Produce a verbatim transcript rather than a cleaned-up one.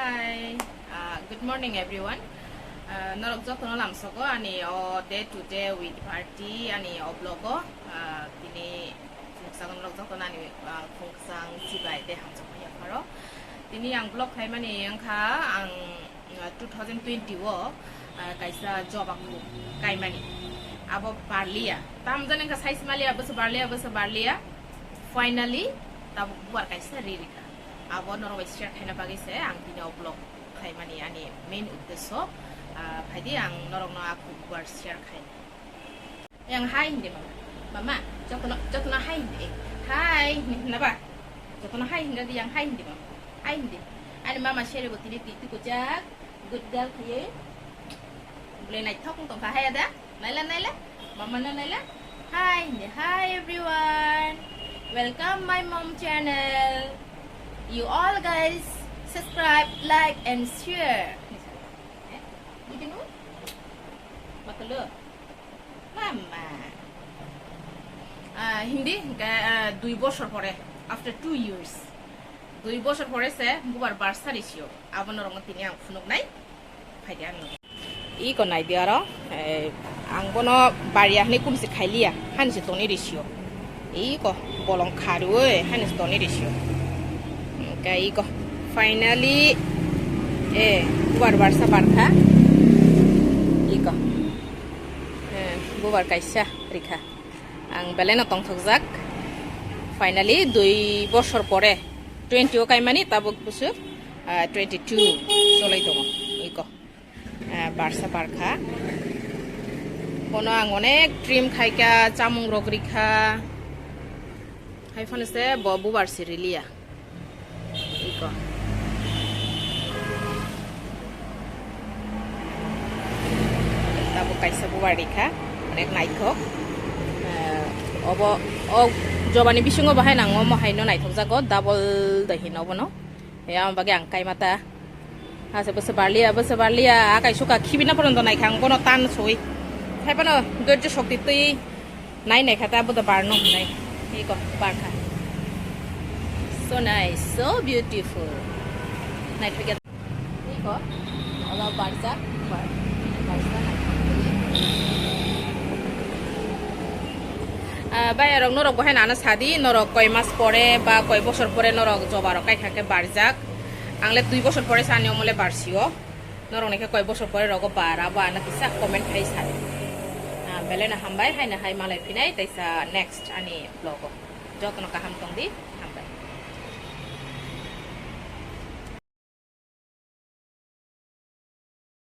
Hi, uh, good morning everyone. Uh, norok jotono lamsogo ani o day to day with Bharti ani o vlog o, uh, tini khungsago norok jotono ani, uh, khungsang sibai tei hamjakmani yapharo. Tini ang vlog khlaimani wngkha ang, uh, two thousand twenty o, uh, kaisa joba khuk kaimani. Abo barliya. Tamjani wngkha size maliya, bwswk barliya, bwswk barliya. Finally, tabuk bubar kaisa ri rikha. Abo norok bai share khaina bagwi se ang tini o vlog khlaimani ani main uddesyo, ah, phaidi ang norokno a khuk bubar share khainai. Yang hi hindi mama. Mama, jotono, jotono hi hindi. Hi hindi hinna ba? Jotono hi hinga di yang hi hindi mama. Hi hindi. Ani mama sere bo tini twi twi kujak. Good girl khaye. Bole naithok tongkha hai ada. Naila, naila. Mama no naila. Hi hindi. Hi everyone. Welcome my mom channel. You all guys subscribe, like and share. Gitu? Makalo. Mama. Ah, hindi, hingke, ah, dui bosor pore, after two years. Dui bosor pore se bubar barsa risio. Abo norokno tini ang phunuknai. Phaidi ang. Iko naidi aro, eh, ang bono bariya hwnwi kunsi khailiya, hani se toni risio. Iko bolong kharwi, hani se toni risio. Hingke iko finally, eh, bubar barsa barkha. Iko. Eh, bubar kaisa rikha. Ang belai no tongthokjak. Finally, dui bosor pore twenty o kaimani tabuk bwswk, ah, twenty two cholai tongo. Iko. Ah, barsa barkha. Bono ang onek trim khaikha, chamung rok rikha. Hai phano se bo bubar si riliya. Iko. Tabuk kaisa bubar rikha, onek naithok. Eh, obo, o jobani bisingo bahai nang omo haino naithok jago, double de hino bono. Ya, bagwi ang kaimata. Ase bwswk barliya, bwswk barliya, akai suka khibina poronto naikha ang bono tan soi. Hai phano dorjo shokti twi nai naikha ta bodo barno hinai. Iko barkha. So nice, so beautiful. Naithok ya. Iko, olo barjak, bar-, barjak naithok. Ah, bai, arok norok bohai nana sadi, norok koi mas pore ba koi bosor pore norok joba rok kaitha khe barjak. Ang le dui bosor pore sani omo le barsio. Norok ni khe koi bosor pore rogo bar, abo ano kisa comment khai sadi. Ah, belai no hambai, hai no hai malai phinai, teisa next ani vlog o. Jotono kaham tong di.